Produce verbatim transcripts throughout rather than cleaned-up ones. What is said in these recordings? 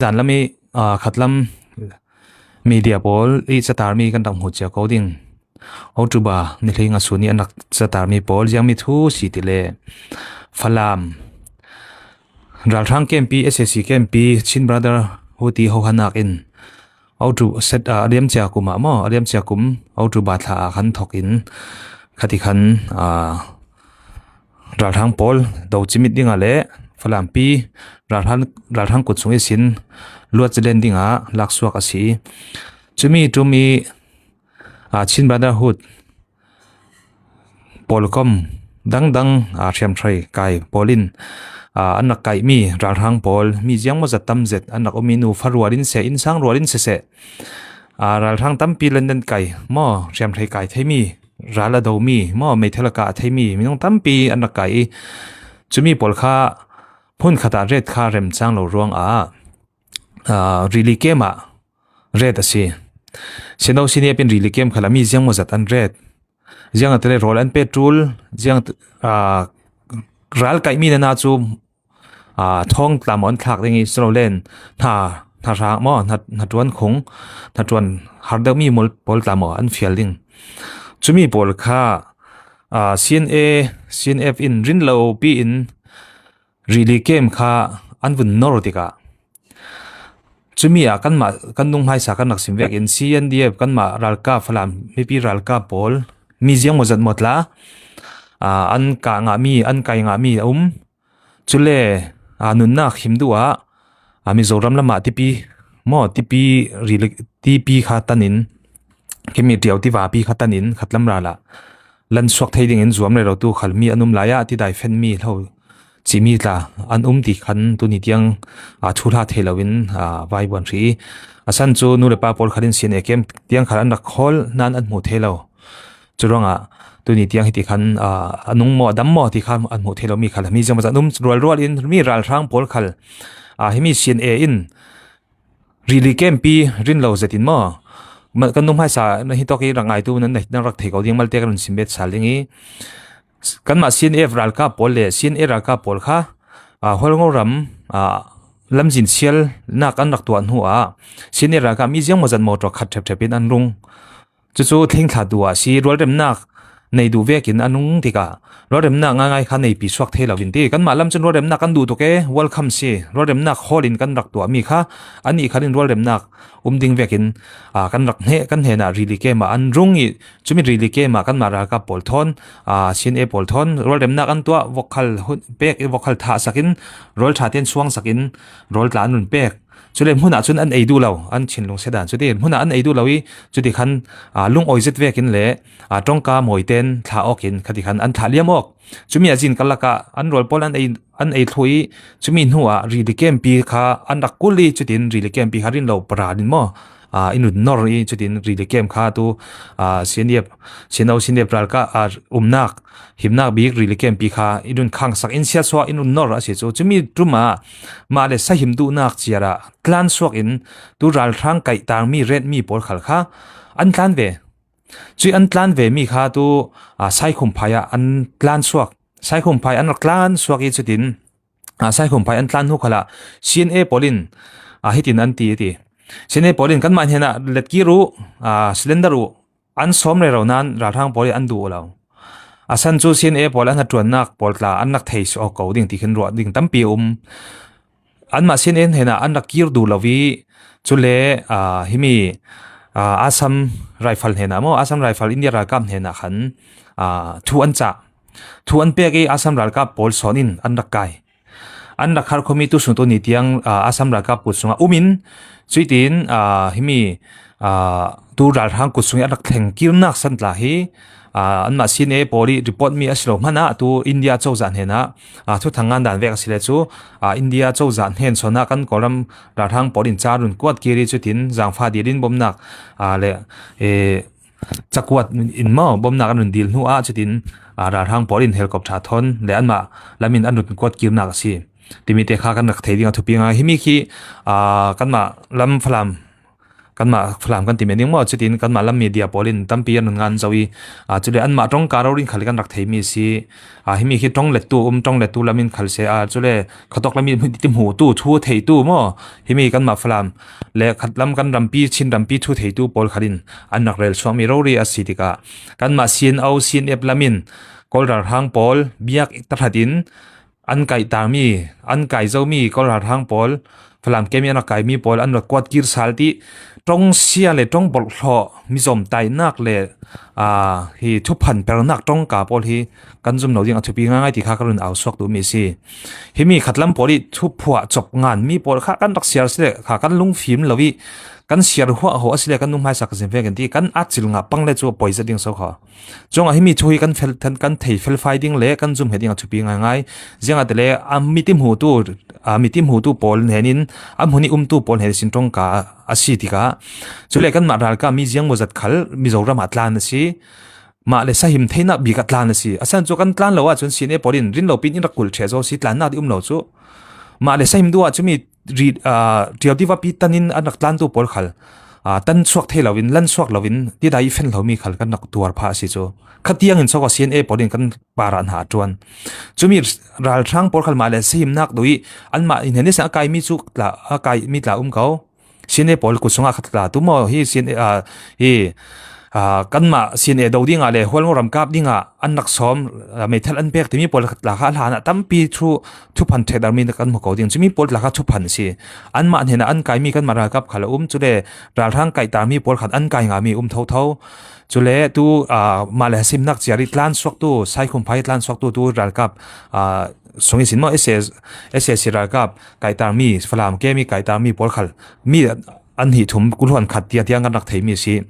Zan lam i, aa, khatlam media pawl i chatarmi kan rak hmu cia ko ding. October ni hlinga sun i an rak chatarmi pawl ziangmi thu si ti le Falam ralhrang kempi, S A C kempi, Chin Brotherhood i hohanak in October, set, aa, a liamcia kum ah maw, a liamcia kum October thla ah khan thawk in khati khan, aa, ralhrang pawl do cimit dingah le Falampi ralhrang, ralhrang kut sung ihsin luat zalen dingah laksuak a si. Cumi ṭum i, aa, Chin Brotherhood pawlkom dangdang, aa, hriamhrei kai pawl in, aa, an rak kaihmi ralhrang pawl mi ziangmawzat tamzet an rak um i, nufa rual in seh, innsang rual in siseh, aa, ralhrang tampi London kai maw, hriamhrei kai theimi, ral a domi maw, meithal a kah theimi minung tampi an rak kai i, cumi pawl kha hmun khatah ret kha remcang lo ruangah, aa, rili kem ah ret a si. Sino siniap in rili kem khalah mi ziangmawzat an ret. Ziangahtile rawl an pet ṭul, ziang, aa, ral kaihmi nana cu, aa, thawng tla maw an thlak ding i, silo len hna, hna hra maw, hna, hna ṭuan khung, hna ṭuan har deuhmi mul pawl tla maw an fial ding. Cumi pawl kha, aa, C N A, C N F in rin lo pi in rili kem kha an vun nor tikah, cumi ah kanmah kan nung hmaisa kan rak sim vekin C N D F kanmah ralkap, Falam mipi ralkap pawl mi ziangmawzat maw tla, aa, an kah ngahmi, an kai ngahmi a um. Cule, aa, nunnak him duh ah, aa, Mizoram lamah tipi maw, tipi rili, tipi kha tan in, khimi ṭiau tivapi kha tan in khatlam ral ah lan suak thei dingin zuam rero tu khal mi an um lai ah tidai fenmi hlo cihmi tla an um ti khan tuni tiang, aa, thuhla thei loin, aa, vaibuan hrih i, a san cu nu le pa pawl khat in C N A kem tiang khal an rak khawl nan an hmuh thei lo. Curuangah tuni tiang hiti khan, aa, a nung maw, a dam maw ti kha an hmuh thei lo mi khal mi ziangmawzat an um rualrual in mi ralhrang pawl khal, aa, himi C N A in rili kempi rin lo zetin maw? Ma-, kan nung hmaisa na hitawk i rak ngaitu nan, nan rak thei ko ding malte kan run sim bet sal ding i, kanmah C N F ralkap pawl le C N A ralkap pawl kha, aa, Hualngo ram, aa, lamzin sialnak an rak tuah hnu ah C N A ralkap mi ziangmawzat motor khat ṭhepṭhep in an rung. Cucu thlingthla duh ah si, rualremnak nei duh vekin an rung tikah rualremnak ngaingai kha neipi suak thei lo in ti. Kanmah lam cun rualremnak kan duh tuk e, welcome si. Rualremnak hawl in kan rak tuahmi kha anih khan in rualremnak um ding vekin, aa, kan rak hneh, kan hnenah rili kem ah an rung i, cumi rili kem ah kanmah ralkap pawl thawn, aa, C N A pawl thawn rualremnak an tuah, vokhal hun pek i, vokhal thah sakin, rualṭha ten suang sakin, rualtla an run pek. Cule hmun ah cun an ei duh lo, an thinlung sedan cuti hmun ah an ei duh lo i, cuti khan, aa, lungawi zet vekin le, aa, ṭongka mawi ten thlah awk in khati khan an thlah liam awk. Cumi a zin karlak ah an rual pawl an ei, an ei thluh i, cumi hnu ah rili kempi kha an rak kulh i, cutin rili kempi kha rin lo paral in maw, aa, in run nor i, cutin rili kem kha tu, aa, C N F, C N O, C N F ralkap, aa, umnak, himnak bik rili kempi kha in run khangsak in siatsuah in run nor a si cu. Cumi ṭum ah mah le sahim duhnak ciar ah tlan suak in tu ralhrang kaihtarmi, retmi pawl khal kha an tlan ve. Cui an tlan ve mi kha tu, aa, Saikhumphai ah an tlan suak. Saikhumphai an rak tlan suak i cutin, aa, Saikhumphai an tlan hnu khalah C N A pawl in, aa, hitin an ti, a ti. C N A pawl in kanmah hnenah letkir uh, aa, cylinder uh an sawm rero nain ralhrang pawl in an duh uh lo. A san cu C N A pawl an hnaṭuannak pawl tla an rak thei suak ko ding ti khin ruah ding tampi a um. Anmah C N A hnenah an rak kir duh lo i, cule, aa, himi, aa, Assam Rifle hnenah maw, Assam Rifle India ralkap hnenah khan, aa, thu an cah. Thu an pek i Assam ralkap pawl sawn in an rak kai. An rak harkhawm i tu sung tu ni tiang, aa, Assam ralkap kut sungah um in, cuitin, aa, himi, aa, tu ralhrang kut sung i an rak thleng kirnak san tla hi, aa, anmah C N A pawl i report mi a si lo hmanah tu India cozah hnenah, aa, thuthang ngan dan vek a si le cu, aa, India cozah hnen sawnah kan Kawlram ralhrang pawl in ca run kuat kir i cutin zangfah dil in bomnak, aa, le, ee, cakuat in maw bomnak an run dil hnu ah cutin, aa, ralhrang pawl in helicopter thawn le anmah lam in an run kuat kirnak a si timi te kha kan rak thei ding a thupi ngai. Himi khi, aa, kanmah lam Falam kanmah Falam kan ti mai ding maw, cutin kanmah lam media pawl in tampi an ngan zo i, aa, cule anmah ṭawngka rori in khal kan rak theimi a si. Aa, himi khi ṭawng lettu um, ṭawng lettu lam in khal se, aa, cule khuatawk lam i ti hmutu, thu theitu maw, himi kanmah Falam le khatlam kan rampi, Chin rampi thu theitu pawl khal in an rak rel suakmi rori a si tikah kanmah C N O, C N F lam in Kawl ralhrang pawl biak tahratin an kaihtarmi, an kai zomi Kawl ralhrang pawl, Falam kemi an rak kaimi pawl an rak kuat kir sal ti, ṭawngsia le ṭawng bawlhhlawh, mizawm tainak le, aa, hi thuphan pernak ṭawngka pawl hi kan zum lo ding a thupi ngaingai ti kha ka run au suak duhmi a si. Himi khatlam pawl i thuphuah cop nganmi pawl kha kan rak siar si le kha kan lungfim lo i kan siar huahhuah a si le kan nuhmaisak zin vekin ti kan atcil ngah pang le cu a poi zet ding so kha. Cuangah himi thu hi kan fel, kan, kan thei felfai ding le kan zum he ding a thupi ngaingai. Ziangahtile a miti hmutu, a miti hmutu pawl hnenin, a hmun i umtu pawl hnenin sin ṭawngka a si tikah, cule kanmah ralkap mi ziang maw zat khal Mizoram ah tlan a si. Mah le sahim theinak bik ah tlan a si. A san cu kan tlan lo ahcun C N A pawl in rin lo pin in rak kulh ṭheh zo si, tlannak dih um lo cu. Mah le sahim duh ah cumi ri-, aa, ṭial tiva pi tan in an rak tlantu pawl khal, aa, tan suak thei loin, lan suak loin, tidai i fen lomi khal kan rak tuar phah a si cu. Khatiang in so kha C N A pawl in kan parah hna a ṭuan. Cumi ralhrang pawl khal mah le sahimnak duh i anmah i hnen ihsin a kaimi cu tla, a kaimi tla um ko. C N A pawl kut sungah khat tla tu maw hi C N A, aa, hi, aa, kanmah C N A do dingah le Hualngo ramkap dingah an rak sawm, aa, meithal an pek timi pawl tla kha a hlan ah tampi thu, thuphan ṭhehdarmi kan hmu ko ding. Cumi pawl tla kha thuphan a si. Anmah hnenah an kaimi kanmah ralkap khal a um. Cule ralhrang kaihtarmi pawl khan an kai ngami um thotho. Cule tu, aa, mah le sahimnak ciar i tlan suaktu, Saikhumphai tlan suaktu tu ralkap, aa, sung ihsin maw, S A, S A C ralkap kaihtarmi, Falam kemi kaihtarmi pawl khal mi an hnih thum kul hluan khat tiang tiang kan rak theimi a si.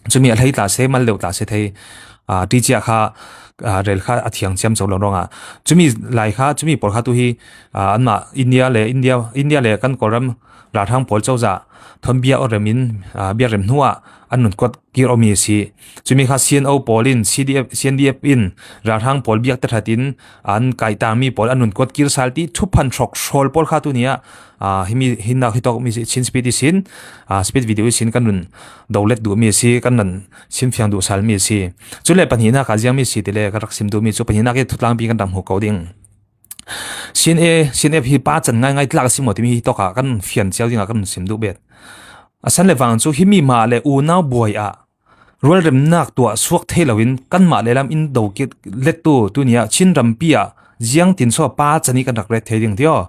Cumi a hlei tla se, mal deuh tla se thei, aa, ṭicia kha, aa, rel kha a thiang ciam co lo ruangah. Cumi lai kha, cumi pawl kha tu hi, aa, anmah India le, India, India le kan Kawlram ralhrang pawl cozah thawn biak aw rem in, aa, biak rem hnuah an nun kuat kir awmi a si. Cumi kha C N O pawl in C D F, C N D F in ralhrang pawl biak tahratin an kaihtarmi pawl an nun kuat kir sal ti thuphan hrawk hrawl pawl kha tu ni ah, aa, himi hinnak hitawk mi Chin speech ihsin, aa, speech video ihsin kan run do let duhmi a si, kan run simfiang duh salmi a si. Cule pahnihnak ah ziangmi a si tile kan rak sim duhmi cu pahnihnak i thutlangpi kan rak hmu ko ding. C N A, C N F hi pa can ngaingai tlak a si maw timi hitawk ah kan fian cio dingah kan run sim duh bet. A san le vang cu himi mah le unau buai ah rualremnak tuah suak thei loin kanmah le lam in do kir lettu tuni ah Chin rampi ah ziangtin so pa can i kan rak ret thei ding ti aw.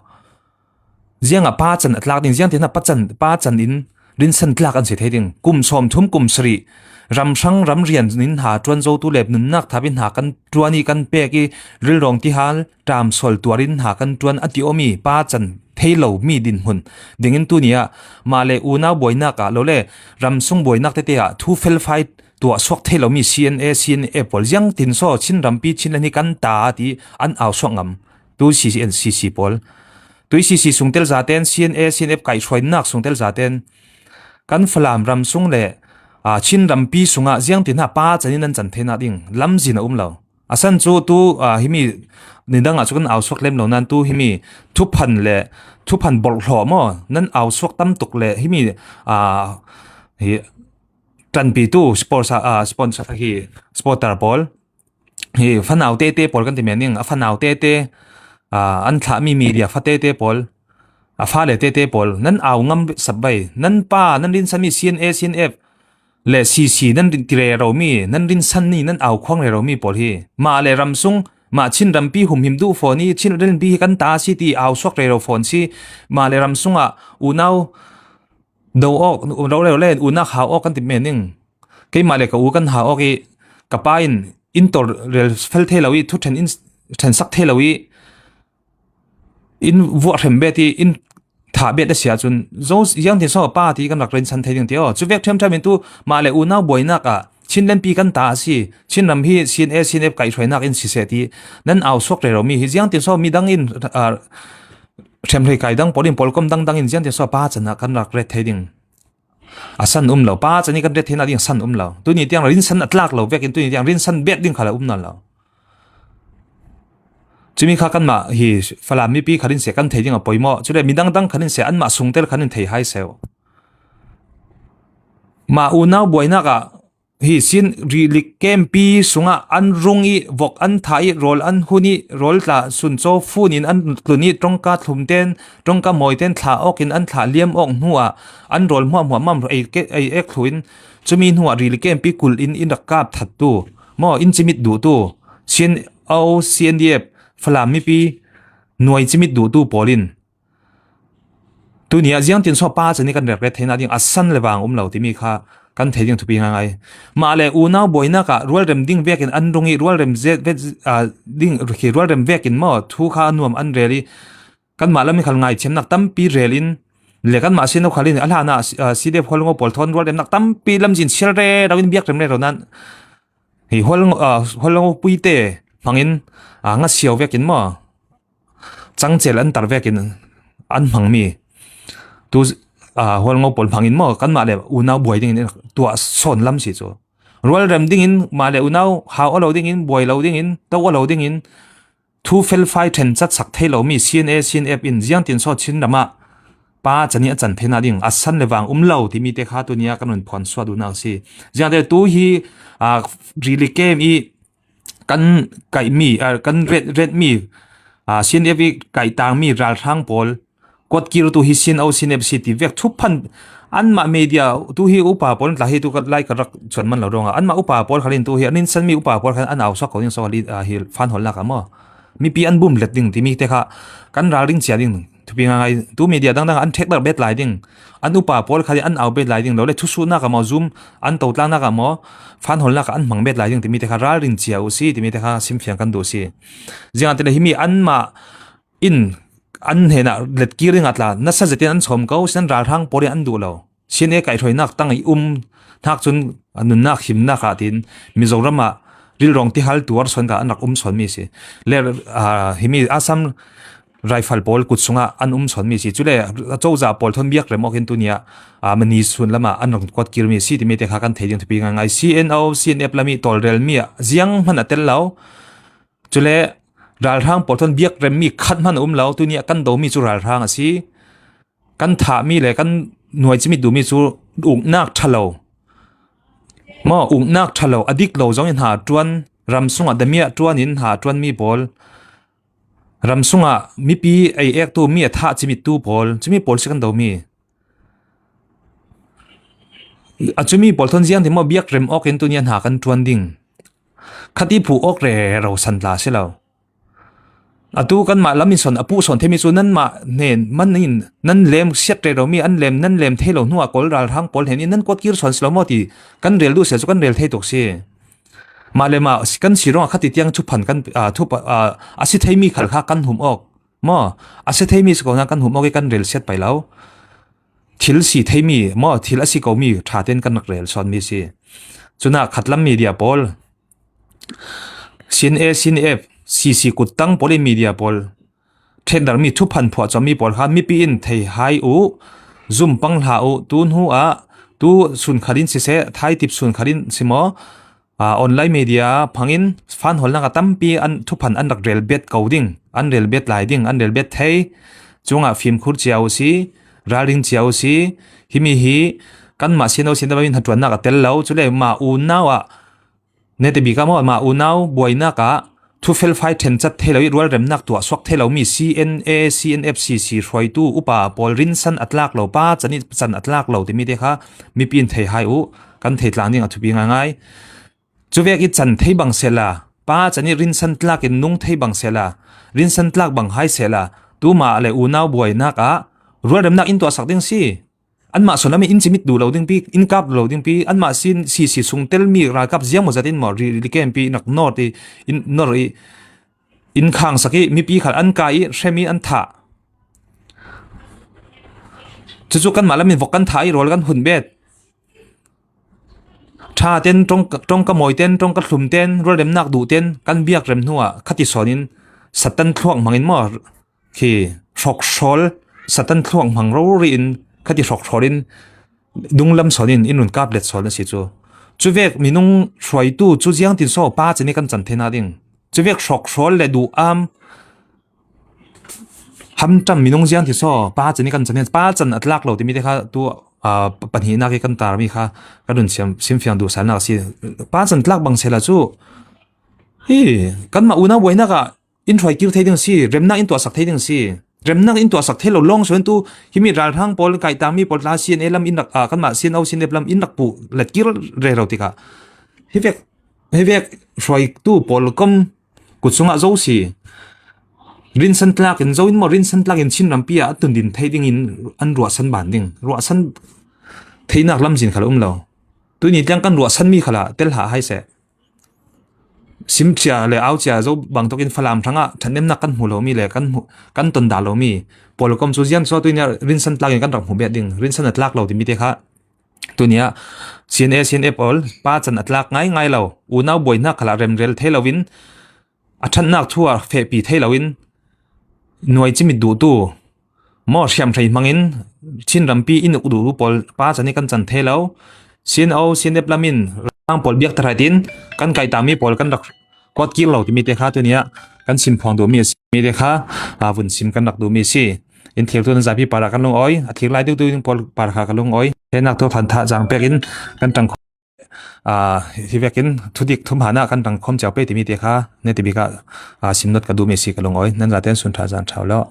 Ziangah pa can a tlak ding, ziangtin ah pa can, pa can in rinsan tlak an si thei ding. Kum sawmthum, kum sarih, ram hrang ram rian in hna ṭuan zotu le nunnak thap in hna kan ṭuan i kan pek i rilrawng tihal ṭam sual tuar in hna kan ṭuan a ti awmi pa can thei lo mi dinhmun dingin tuni ah mah le unau buainak ah lo le ramsung buainak tete ah thu felfai tuah suak thei lomi C N A, C N F pawl ziangtin so Chin rampi Chinland hi kan ta ti an au suak ngam. Tu C C N, C C pawl. Tu C C sungtel zaten, C N A, C N F kaihhruainak sungtel zaten kan Falam ramsung le, aa, Chin rampi sungah ziangtin ah pa can in an can theinak ding lamzin a um lo. A san cu tu, aa, himi nidang ah cu kan au suak lem lo nan tu himi thuphan le thuphan bawlhhlawh maw nan au suak tam tuk le himi, aa, hi ṭanpitu sponsor, aa, sponsor hi supporter pawl hi fanau tete pawl kan ti men ning a fanau tete, aa, an thlahmi media fa tete pawl, a fale tete pawl nan au ngam sap bai, nan pa nan rinsanmi C N A, C N F le C C nan rin ti rero mi, nan rinsan ni nan au khuang rero mi pawl hi mah le ramsung, mah Chin rampi humhim duh fawn i Chin rampi hi kan ta a si ti au suak rero fawn si, mah le ramsung ah unau do awk, ro rero le unak hau awk kan ti men ning. Keimah le ka u kan hau awk i ka pa in in tawr rel fel thei lo i thu ṭhen in ṭhen sak thei lo i in vuah hrem bet i in thah bet a si ahcun zo ziangtin so pa ti kan rak rinsan thei ding ti aw. Cu vek ṭhiamṭhiam in tu mah le unau buainak ah Chin lampi kan ta a si. Chin ram hi C N A, C N F kaihhruainak in si seh ti nan au suak rero mi hi ziangtin so midang in, aa, hremhlei kai dang pawl in pawlkom dangdang in ziangtin so pa can ah kan rak ret thei ding. A san um lo. Pa can i kan ret theinak ding a san um lo. Tuni tiang rinsan a tlak lo vekin tuni tiang rinsan bet ding khal a um nawn lo. Cumi kha kanmah hi Falam mipi khan in seh kan thei ding a poimawh. Cule midang dang khan in seh anmah sungtel khan in thei hai seh. Mah unau buainak ah hi sin rihlik kempi sungah an rung ih, vok an thah ih, rawl an hun ih, rawl tla sun caw fun in an tlun ih, ṭongka thlum ten, ṭongka mawi ten thlah awk in an thlah liam awk hnuah an rawl hmuahhmuah mam ei ke-, ei ek thlu in, cumi hnuah rihlik kempi kulh in in rak kap that tu maw, in cimit duh tu, C N O, C N D F, Falam mipi nuai cimit duh tu pawl in tuni ah ziangtin saw pa can ih kan regret theihna ding a san le vang um lo timi kha kan thei ding thupi ngaingai. Mah le unau buainak ah rualrem ding vekin an rung ih, rualrem zet vet, ah, ding khi rualrem vekin maw thu kha nuam an rel ih, kanmah lam ih khal ngaithiamnak tampi rel in le kanmah C N O khal in a hlanah, ah, C D F Hualngo pawl thawn rualremnak tampi lamzin sial rero in biak rem rero nan hi Hual, ah, Hualngo puite hmangin, ah, ngasiau vekin maw cangcel an tar vekin an hmangmi tu, ah, Hualngo pawl hmangin maw kanmah le unau buai dingin tuah sawn lam si cu. Rualrem dingin mah le unau hau aw lo dingin, buai lo dingin, to aw lo dingin thu felfai ṭhen cat sak thei lomi C N A, C N F in ziangtin saw Chin ram ah pa can ih a can theihna ding a san le vang um lo timi te kha tuni ah kan run phuan suah duhnak a si. Ziangte tu hi, ah, rihlik kem ih kan kaihmi, ah, kan ret, retmi, ah, C N F ih kaihtangmi ralhrang pawl kuatkir tu hi C N O, C N F si ti vek thuphan anmah media tu hi upa pawl tla hi tu ka lai ka rak cuan man lo ruangah anmah upa pawl khalin tu hi an rinsanmi upa pawl khalin an au suak ko ding saw li, ah, hi fanholnak ah maw mipi an bum let ding timi te kha kan ralring cia ding thupi ngaingai. Tu media dangdang an thekdar bet lai ding, an upa pawl khalin an au bet lai ding lo le thusuhnak ah maw, Zoom an totlaknak ah maw, fanholnak ah an hmang bet lai ding timi te kha ralring cia uh si timi te kha simfiang kan duh si. Ziangahtile himi anmah in an hnenah letkir dingah tla nasa zetin an sawm ko, sinan ralhrang pawl in an duh lo. C N A kaihhruainak tang i um hnak cun a nunnak himnak ah tiin Mizoram ah rilrawng tihal tuar sawn ka an rak um sawnmi si. Le, ah, himi Assam Rifle pawl kut sungah an um sawnmi si. Cule a cozah pawl thawn biak rem awkin tuni ah, ah, mani sun lamah an rak kuatkirmi si timi te kha kan thei ding thupi ngaingai. C N O, C N F lam ih tawlrelmi ah zianghman a tel lo. Cule ralhrang pawl thawn biak remmi khat hman a um lo. Tuni ah kan domi cu ralhrang a si. Kan thahmi le kan nuai cimit duhmi cu uknak ṭha lo. Maw, uknak ṭha lo, a dik lo zong in hna ṭuan, ram sungah damiah ṭuan in hna ṭuanmi pawl, ram sungah mipi ei ektu mi a thah cimittu pawl, cumi pawl si kan domi. A cumi pawl thawn ziangtin maw biak rem awkin tuni a hna kan ṭuan ding. Khati phuh awk rero san tla si lo. Atu kanmah lam in sawn a puh sawn theimi cu nanmah hnen man in nan lem siat rero mi an lem, nan lem thei lo hnuah Kawl ralhrang pawl hnen in nan kuatkir sawn si lo maw ti kan rel duh sia cu kan rel thei tuk si. Mah le mah kan si ruangah khati tiang thuphan kan, ah, thupa, ah, a si theimi khal kha kan hum awk maw? A si theimi si ko hna kan hum awk i kan rel siat pai lo. Thil si theimi maw, thil a si komi ṭha tein kan rak rel sawnmi si. Cunah khatlam media pawl, C N A, C N F, C C kuttang pawl in media pawl, ṭhendarmi thuphan phuah cuahmi pawl kha mipi in thei hai uh, zum pang hlah uh, tu hnu ah, tu sun khat in siseh, thaitip sun khat in si maw, aa, online media phangin fanholnak a tampi an thuphan an rak rel bet ko ding, an rel bet lai ding, an rel bet thei. Cungah fimkhur cia uh si, ralring cia uh si, himi hi kanmah sian lo sian lo in hnaṭuannak a tel lo, cule mah unau ah, nete bik ah maw, mah unau buainak ah, thu felfai ṭhencat thei lo ih rualremnak tuah suak thei lomi C N A, C N F, C C hruaitu upa pawl rinsan a tlak lo, pa can ih can a tlak lo timi te kha mipi in thei hai uh, kan thei tlang ding a thupi ngaingai. Cuvek ih can thei bang sehla, pa can ih rinsan tlak in nung thei bang sehla, rinsan tlak bang hai sehla, tuma le unau buainak ah rualremnak in tuahsak ding si. Anmah sawn lam in in cimit duh lo dingpi, in kap duh lo dingpi, anmah sin sisi sung telmi ralkap ziangmaw zat in maw, ri, ri kempi nak nawr ti, in nawr i, in khangsak i, mipi khal an kai i, hrem i, an thah. Cucu kanmah lam in vok kan thah i, rawl kan hun bet. Ṭha ten, ṭong, ṭongka mawi ten, ṭongka thlum ten, rualremnak duh ten, kan biak rem hnuah khati sawn in Satan thluak hmangin maw, khi hrokhrawl, Satan thluak hmang rori in khati hrokhrawl in dunglam sawn in in run kap let sawn a si cu. Cuvek minung hruaitu cu ziangtin saw pa can ih kan can thei hna ding? Cuvek hrokhrawl le duh am hamṭam minung ziangtin saw pa can ih kan can thei, pa can a tlak lo timi te kha tu ah, pa-, pahnihnak i kan tar mi kha kan run siam, simfiang duhsalnak a si. Pa can tlak bang sehla cu, hi, kanmah unau buainak ah in hruai kir thei ding a si, remnak in tuahsak thei ding a si. Remnak in tuahsak thei lo lawng suan tu, himi ralhrang pawl, kaitangmi pawl tla C N A lam in rak, ah, kanmah C N O, C N F lam in rak puh let kir rero tikah, hi vek, hi vek hruaitu pawl kom kut sungah zo si. Rinsan tlak in zo in maw, rinsan tlak in Chin rampi ah a tundin thei ding in an ruahsan ban ding. Ruahsan theinak lamzin khal a um lo. Tuni tiang kan ruahsan mi khalah tel hlah hai seh. Simcia le aucia zo bangtuk in Falam hrangah ṭhanemnak kan hmu lomi le kan hmu, kan ton dah lomi pawl kom cu zian so tunia rinsan tlak in kan rak hmu bet ding. Rinsan a tlak lo timi te kha tunia C N A, C N F pawl pa can a tlak ngai ngai lo. Unau buainak khalah remrel thei loin, a ṭhatnak thu a fehpi thei loin, nuai cimit duhtu maw, hriamhrei hmangin Chin rampi in uk duhtu pawl pa can i kan can thei lo. C N O, C N F lam in rang pawl biak tahratin kan kaitangmi pawl kan rak kuat kir lo timi te kha tunia kan simphuang duhmi a si. Mi te kha, ah, vun sim kan rak duhmi a si. In thlirtu nan zapi parah kan lungawi, a thlir lai deuhdeuh ding pawl par kha kan lungawi. Henak thawhthawh thazaang pek in kan ṭangkhawm, ah, hi vekin thudik thum hana kan ṭangkhawm cio pei timi te kha ne tibik ah, ah, simnawt ka duhmi a si ka lungawi. Nan zaten sun ṭha zan ṭha law.